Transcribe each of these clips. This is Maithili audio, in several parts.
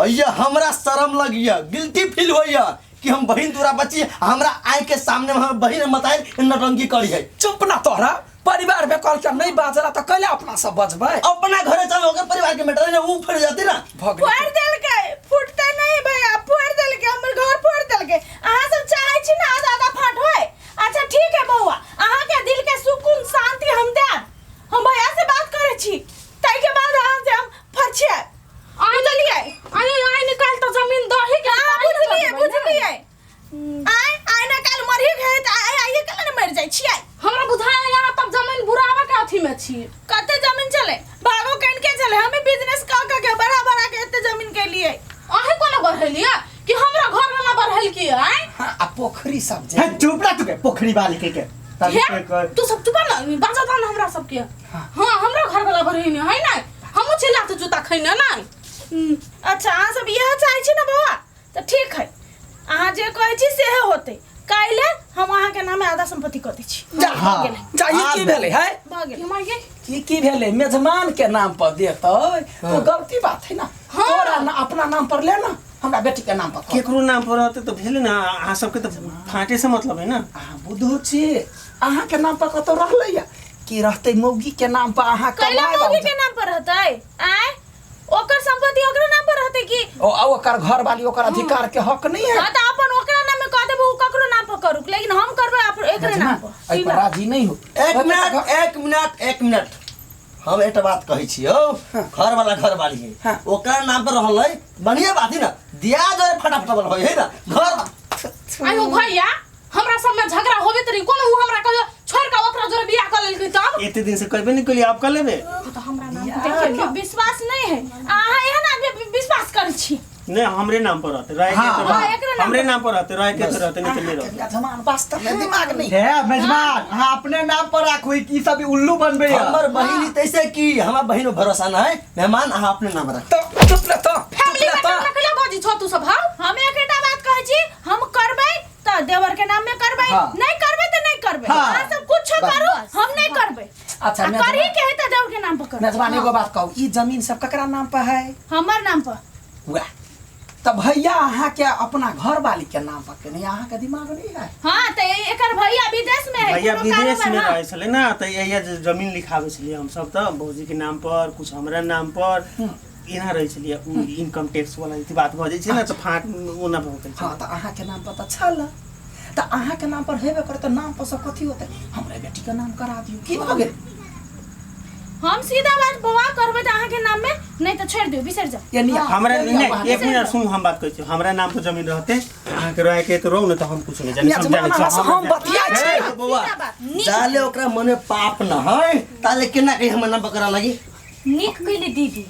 भैया हमरा शर्म लगिया, गिल्टी फील होइया कि हम बहिन तोरा बची, हमरा आँख के सामने में हमर बहिन मताई नौटंकी करी है। चुप ना, तोहरा परिवार में कहल के नहीं बाजला त कैले अपना सब बजबै? अपना घरे चल, ओकर परिवार के मैटर है, ऊ फिर जाती ना। भग फोड़ देलकै, फूटते नहीं भैया, फोड़ देलकै हमर घर, फोड़ देलकै। अहाँ सब चाहै छी ना आधा आधा फाट होय? अच्छा ठीक है बौआ, अहाँ के दिल के सुकून शांति हम देब। हम भैया से बात करै छी, ताहि के बाद अहाँ से हम फरिछायब, बुझलियै? आइ आइ निकाल तऽ जमीन दही के। अहाँ बुझलियै? बुझलियै? आइ आइ ना काल्हि मरही के है तऽ आइ आइए काल्हि ने मरि जाइ छियै। हमरा बुझाय यहाँ तब जमीन बुराबा के अथी में छी। कते जमीन चले भागो कन के चले, हमें बिजनेस क क के बड़ा बड़ा के एते जमीन के लिए। अहीं कोना बढ़ेलियै कि हमरा घर वाला बढ़ेल की आइ? हाँ, आ पोखरी सब जे हे चुप ना तू के पोखरी वाली के के तब हे के कर तू सब चुप ना, बाजा दान हमरा सबके। हाँ, हमरा घर वाला बढ़ेने है ना, हमहूँ छी लात जूता खैने ना। अच्छा अहाँ सब इएह चाहै छी ना बौआ, तऽ ठीक है, अहाँ जे कहै छी सेहे होतै। काल्हि हम अहाँके नामे आधा सम्पत्ति कऽ दै छी। जा। हाँ। गेलै। जा, ई की भेलै है? भऽ गेलै। माय गे। ई की भेलै? मेजमान के नाम पर देतै तो गलती बात है ना। तोरा ना अपना नाम पर ले ना, हमरा बेटी के नाम पर कर। केकरो नाम पर रहते तऽ भेलै ने, अहाँ सबके तऽ फाटे से मतलब है ना। अहाँ बुद्धू छी, अहाँ के नाम पर कतौ रहलै या कि रहतै मौगी के नाम पर? अहाँ कैला कमाय मौगी के नाम पर रहतै? आँय, ओकर संपत्ति ओकरे नाम पर रहतै कि? ओ आ ओकर घर वाली, ओकर अधिकार के हक नहीं है। हाँ तऽ अपन ओकरा नाम में कह देबै, उ ककरो नाम पर करू, लेकिन हम करबै अपन एकरे नाम पर। एहि पर राजी नहीं हो। एक मिनट, एक मिनट, एक मिनट, हम एकटा बात कहै छी यौ। घर वाला घर वाली है। ओकरा नाम पर रहल है, बढ़िया बात है ना, दिया जो फटाफट वाला है ना घर। आयो भैया, हमरा सब में झगड़ा होबे तरी कोनो उ हमरा कहियो छोड़ के ओकरा जोरे बियाह कर लेलकै तब? एते दिन से कहबे नहीं कलिए, आप कर लेबे। तो हमरा नाम पर देखियौ, विश्वास नहीं है, अहाँ एहन आदमी पे विश्वास करै छी? नहीं, हमरे नाम पर रहते रह के हाँ, तो हाँ, रहते। एकरे नाम हमरे पर। नाम पर रहते रह के तो रहते, नहीं तो नहीं रहते। मेजमान वास्तव में दिमाग नहीं हे मेजबान, अहाँ अपने नाम पर राखू, ई सब उल्लू बनबे है। हमर बहिन तैसे की हमर बहिन में भरोसा ना है। मेहमान, अहाँ अपने नाम रख। तो चुप रह तो, चुप फैमिली रह में तो। हमरा कहिया बाजी छो तू सब? हाँ, हम एकटा बात कहै छी, हम करबै तऽ देवर के नाम में करबै। नहीं करबै तऽ नहीं करबै। अहाँ सब कुछो करू, हम नहीं करबै। अच्छा, आ मेजबान- करही के है तऽ देवर के नाम पर करबै। मेजबान, एगो बात कहू, ई जमीन सब ककरा नाम पर है? हमर नाम पर। वाह, तऽ भैया अहाँ के अपना घर वाली के नाम पर के नहीं, अहाँ के दिमाग नहीं है। हाँ तऽ एकर भैया विदेश में है। भैया कोनो विदेश कारोबार, में हाँ। रहै छलै ना, तऽ एहिया जे जमीन लिखाबै छलियै हमसब तऽ भौजी के नाम पर, कुछ हमरा नाम पर, एना रहै छलियै। उ इनकम टैक्स वाला जे बात भऽ जाइ छै ने तऽ फाँट ओना भऽ गेल। हाँ, तऽ अहाँ के नाम पर तऽ छल, तऽ अहाँ के नाम पर हेबे करे, तऽ नाम पर सब कथी होतै? हमरे बेटी के नाम करा दियौ, की भऽ गेल? हम सीधा बात बौआ, करबै तऽ अहाँके नाम में, नहीं तऽ छोड़ि दियौ, बिसरि जाउ। ये नहीं हमरा ये नहीं, बात। एक मिनट सुनू, हम बात कहै छी, हमरा नाम पर जमीन रहते, अहाँके रहै के तऽ रहू ने, तऽ हम कुछ नहीं जानी, हम जानै छी। मेजबान, हम बतिया छी। हे बौआ, सीधा बात, नीक। जाले ओकरा मन में पाप न है ताले केना कही हमर नाम पकड़ा लगी? नीक कैली दीदी।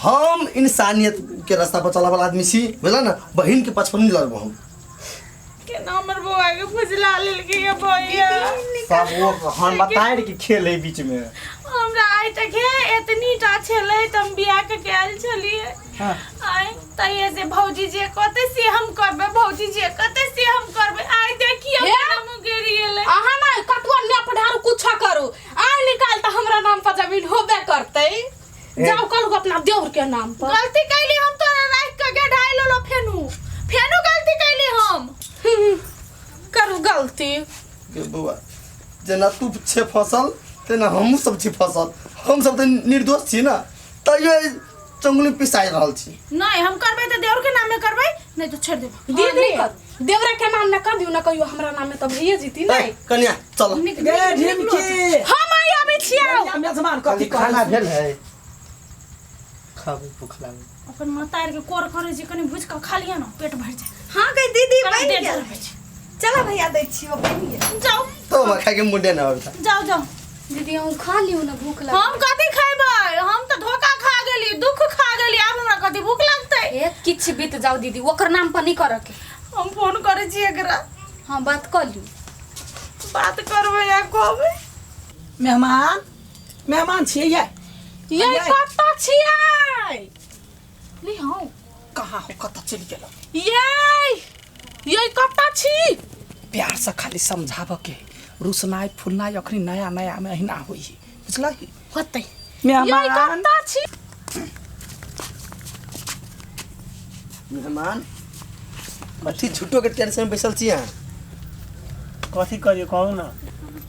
हम इंसानियत के रास्ता पर चला वाला आदमी छी, बुझला ना? बहिन के पक्ष पर नहीं लड़बो हम। केना हमर बौआ के फुजला लेलकै ये भैया? सब वो हम बताए रहे कि खेल है बीच में। हमरा आइ तक हे एतनी टा छलै तऽ हम बियाह के के आयल छलियै। आइ तहिये से भौजी जे कहतै से हम करबै, भौजी जे कहतै से हम करबै। आइ देखियौ हे? केना मुँह घेरि गेलै। अहाँ ना कतबो नेप ढारू कुछ करू, आइ निकाल तऽ हमरा नाम पर जमीन होबे करतै। जाउ कल अपना देवर के नाम पर। गलती कैली हम, तोरा राखि के गे ढाई लेलो, फेनु फेनु गलती कैली हम। करू गलती। गे बौआ, जेना तू छे फसल तेना हमहूँ सब छी फसल। हम सब तऽ निर्दोष छी ना, तैयो एहि चंगुली पिसाइ रहल छी। नहीं, हम करबै तऽ देवर के नाम में करबै, नहीं तो छोड़ देबै। दीदी, देवरा के नाम में कर दियौ ना, कहियो हमरा नाम में तऽ भइए जीती। ए, नहीं कनिया चल। गे ढिमकी। हम आइ आबै छियौ। मेजबान कथी खाना कहै? भेल है, खाबू, भूख लागल। अपन मतार के कोर करै छी, कनि भुजि कऽ खा लिअ ने, पेट भरि जाय। हाँ गई दीदी, कनि बनि देर गेल। जरबै छी। चलो भैया, दै छियौ, बनि गेल। जाउ। तो हमरा खाइके मुडे न आबै। जाउ जाउ। दीदी, अहूँ खा लियौ ने, भूख लागल। हम कथी खेबै? हम तऽ धोखा खा गेली, दुख खा गेली, आब हमरा कथी भूख लगतै? ए, किछु बीत जाउ दीदी, ओकर नाम पर नहीं करऽ के। हम फोन करै छी एकरा। हाँ, बात कऽ लियौ। बात करबै आ कहबै। मेहमान, मेहमान छियै ये? ये कतऽ छियै? नहीं हौ। कहाँ हो, कतऽ चलि गेलौ? ये ये कतऽ छी? प्यार से खाली समझाबऽ के, रुसनाइ फुलनाइ अखनी नया नया में अहिना होइ है, बुझलही? होतै। ये मेहमान। कतऽ छी? मेहमान कथी झूठो के टेंशन में बैसल छी अहाँ? कथी करियो कहू ना।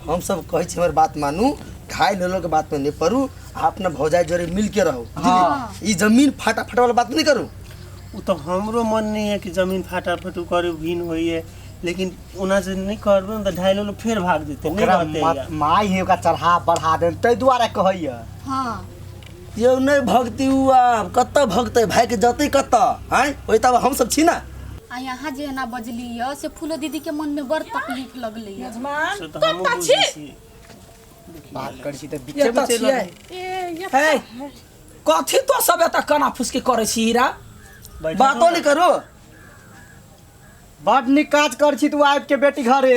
हम सब कहै छी हमर बात मानू, घायल होलो के बात में नहीं पड़ू, आ अपना भौजाई जोरे मिल के रहो। बुझली? ई जमीन फाटा फाटा वाला बात नहीं करू। उ तो हमरो मन नहीं है कि जमीन फाटा फटू करे भिन्न होइए, लेकिन ओना से नहीं करबे न त ढाई लोग फेर भाग जेते, नहीं ओकरा रहते या। माई है ओकरा चढ़ा बढ़ा देन ताहि दुआरे कहैया। हाँ यौ नहीं भगती उ आब कतऽ भगतै भाई के जतै कतऽ आँय, ओहि तब हम सब छी ना। आ यहाँ जे एना बजली य से फूलो दीदी के मन में बड़ तकलीफ लगलै य। यजमान से तो हमहूँ बुझै छी। बात करै छी तऽ बीचे एतऽ बीचे छियै। हे कथी तो सब एतऽ काना फुसकी करै छी हीरा? बैठल बातो रहू नहीं करू। बड नीक काज कर छी तू आबि के बेटी घरे।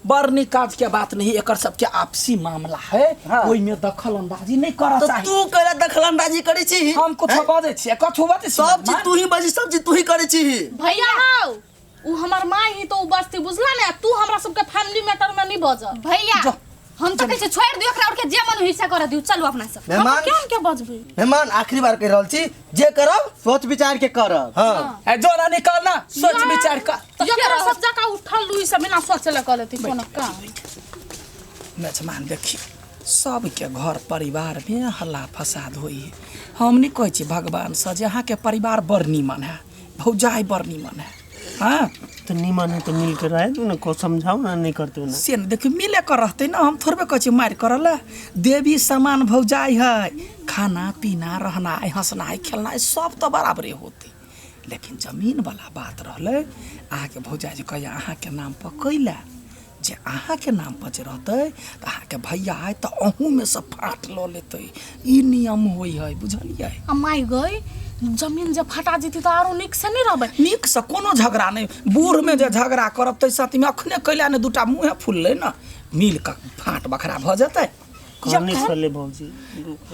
बड़ नीक काज के बात नहीं, एकर सबके आपसी मामला है। हाँ। ओहि में दखल अंदाजी नहीं करऽ तो चाही। तू कहला दखल अंदाजी करै छी? हम कुछो बजै छियै, कथू बजै छियै? सब चीज तू ही बजी, सब चीज तू ही करै छी। भैया हौ उ हमर माय ही तो उ बजती बुझला ने, तू हमरा सबके फैमिली मैटर में नहीं बज। भैया जो। हम तो कहै छी छोड़ि दियौ एकरा और के जे मन हिस्सा कर दियौ, चलू अपना सब। मेहमान क्या हम क्या बजबे? मेहमान आखिरी बार कहि रहल छी जे करब सोच विचार के करब। हाँ ए जो ना निकल ना, सोच विचार कर। एकरा सब जका उठल लुई सब बिना सोचले कर लेती कोनो काम। मेजमान देखी सबके घर परिवार में हल्ला फसाद होई है। हम नहीं कहै छी भगवान से जे अहाँके परिवार बड़ नीमन है, भौजाई बड़ नीमन है। हाँ तो नीमन है तो मिल के रहे दू ना, को समझाओ ना नहीं करते ना। से न देखियौ मिले कर रहतै ना, हम थोड़बे कहै छी मारि करऽ लए। देवी समान भौजाई है, खाना पीना रहनाइ हँसनाइ खेलनाइ सब तऽ बराबरे होतै, लेकिन जमीन वाला बात रहलै अहाँके भौजाई जे कहैया अहाँके नाम पर कैला, जे अहाँके नाम पर जे रहतै तऽ अहाँके भैया आय तऽ अहूँमे से फाँट लऽ लेतै, ई नियम होइ है बुझलियै। आ माय गई जमीन जे फटा जेती तो आरो नीक से नहीं रहबै। नीक से कोनो झगड़ा नहीं, बूढ़ में जे झगड़ा करब तै साथीमे अखने कैला ने दूटा मुँहे फुललै ना, मिल कऽ फाँट बखरा भऽ जेतै। कहने छलै भौजी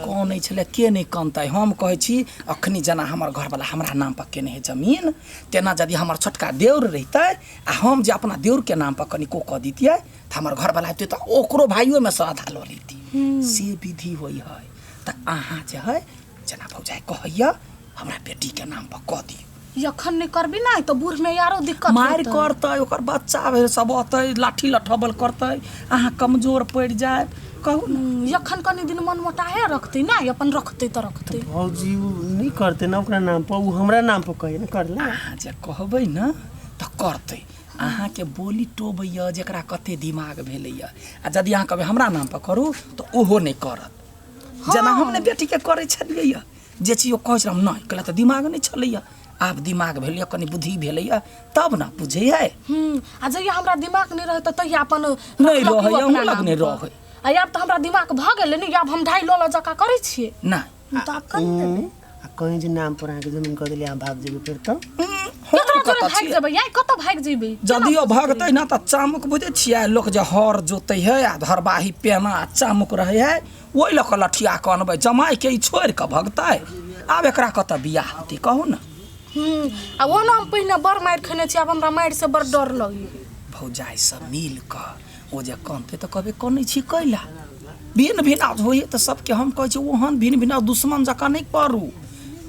कौन छलै के नहीं कनतै। हम कहै छी अखनी जेना हमर घरवाला हमरा नाम पर केने है जमीन, तेना यदि हमर छोटका देउर रहितै आ हम जे अपना देउर के नाम पर कनिको कऽ दितियै तऽ हमर घरवाला अबितै तऽ ओकरो भाइयोमे से आधा लऽ लैती, से विधि होइ है। तऽ अहाँ जे है जेना भौजाइ कहैया हमरा बेटी के नाम पर कऽ दियौ। यखन नहीं करबी ना तो बूढ़ में यारो दिक्कत मारि होतै। करतै, ओकर बच्चा भेल सब अतै लाठी लठबल करतै, अहाँ कमजोर पड़ि जायब। कहू ने यखन कनी दिन मन मोटाहे रखतै ना, अपन रखतै तऽ रखतै। भौजी उ नहीं करते ना ओकरा नाम पर, उ हमरा नाम पर कहे ना करले। अहाँ जे कहबै ने तऽ करतै। अहाँके बोली टोबैया जेकरा कते दिमाग भेलैया, आ यदि अहाँ कहबै हमरा नाम पर करू तऽ ओहो नहि करत। जेना हम ने बेटीके करै छलियै, जे चीज ओ कहै छलै हम नहि कहला तऽ दिमाग नहि छलैया, आब दिमाग भेलैया कनी बुद्धि भेलैया तब ना बुझैया। आ जहिया हमरा दिमाग नहीं रहे तऽ तहिया अपन नहि रखलक रहै, उ अपना अहूँ लग नाम नहि पर। रहै। आ आब तऽ हमरा दिमाग भऽ गेलै ने, आब हम ढाई लऽ जकाँ करै छियै नहि तऽ आब करै आ कहीं जे नाम पर अहाँके जमीन कऽ देलियै अहाँ भाग जेबै फेर तऽ केकरा जोरे भागि जेबै यार, कतऽ भागि जेबै? यदि ओ भगतै ना तऽ चामुक बुझै छियै, लोक जे हर जोतै है आ हरबाही पेना आ चामुक रहै है ओहि लऽ कऽ लठिया कऽ अनबै, जमाइके ई छोड़ि कऽ भगतै, आब एकरा कतऽ बियाह होतै कहू ने। आ ओना हम पहिने बड़ मारि खेने छी, आब हमरा मारि से बड़ डर लगैया। भौजाइ सब मिल कऽ ओ जे कनतै तऽ कहबै कनै छी कैला, भिन्न भिन्न होइए तऽ सबके हम कहै छी ओहन भिन्न भिन्न दुश्मन जकाँ नहि करू।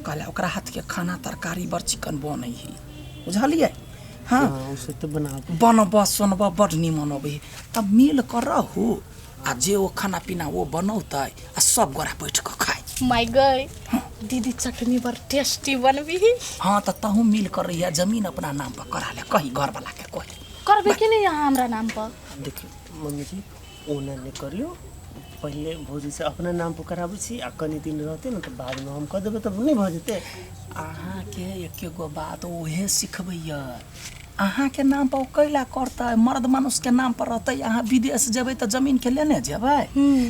कहला ओकरा हाथके खाना तरकारी बड़ चिकन बनै है बुझलियै। हाँ से तऽ बनाबू बनबऽ सोनबऽ बड़ नीमन अबै है, तब मिल कऽ रहू आ जे ओ खाना पीना ओ बनौतै आ सब गोरा बैठ कऽ खाइ। माय गई दीदी चटनी बड़ टेस्टी बनबी। हाँ तऽ तहूँ मिल कर रहिया जमीन अपना नाम पर करा ले, कही घरवाला के कही करबे कि नहीं यहाँ हमरा नाम पर? देखियौ मम्मी जी ओना नहि करियौ, पहिले भौजी से अपना नाम पर कराबै छी आ कनी दिन रहतै ने तऽ बादमे हम कऽ देबै तऽ नहि भऽ जेतै। अहाँके एके गो बात उहे सिखबैया, अहाँके नाम पर ओ कैला करतै, मर्द मनुष्यके नाम पर रहतै, अहाँ विदेश जेबै तऽ जमीनके लेने जेबै,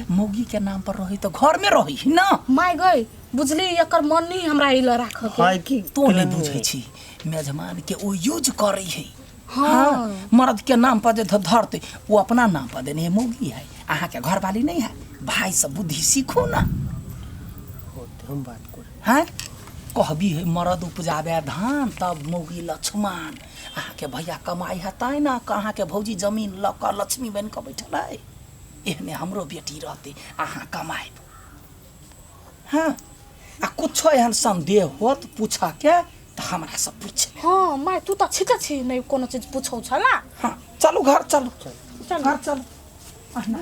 मौगीके नाम पर रहै तऽ घरमे रहै है ना। माय गई बुझली एकर मन नहीं हमरा ई लए राखऽ के। है कि तो नहीं बुझै छी मेजमान के ओ यूज करै है। हाँ मर्द के नाम पर जे धरतै ओ अपना नाम पर देने है, मौगी है अहाँके घरवाली नहीं है। भाई सब बुद्धि सीखू ना। होते हम बात करू। हैं कहबी है मर्द उपजाबे धान तब मौगी लक्ष्मण, अहाँके भैया कमाइ है तैँ ना अहाँके भौजी जमीन लऽ कऽ लक्ष्मी बनि कऽ बैठल है, एहने हमरो बेटी रहतै अहाँ कमायब। हाँ आ कुछो एहन संदेह होत पूछऽ के तऽ तऽ हमरा से पूछ ले। हाँ माय, तू तऽ छिते छी नहि कोनो चीज पूछौ छला। हाँ, चलू घर चलू। चलू। घर चलू। अहिना।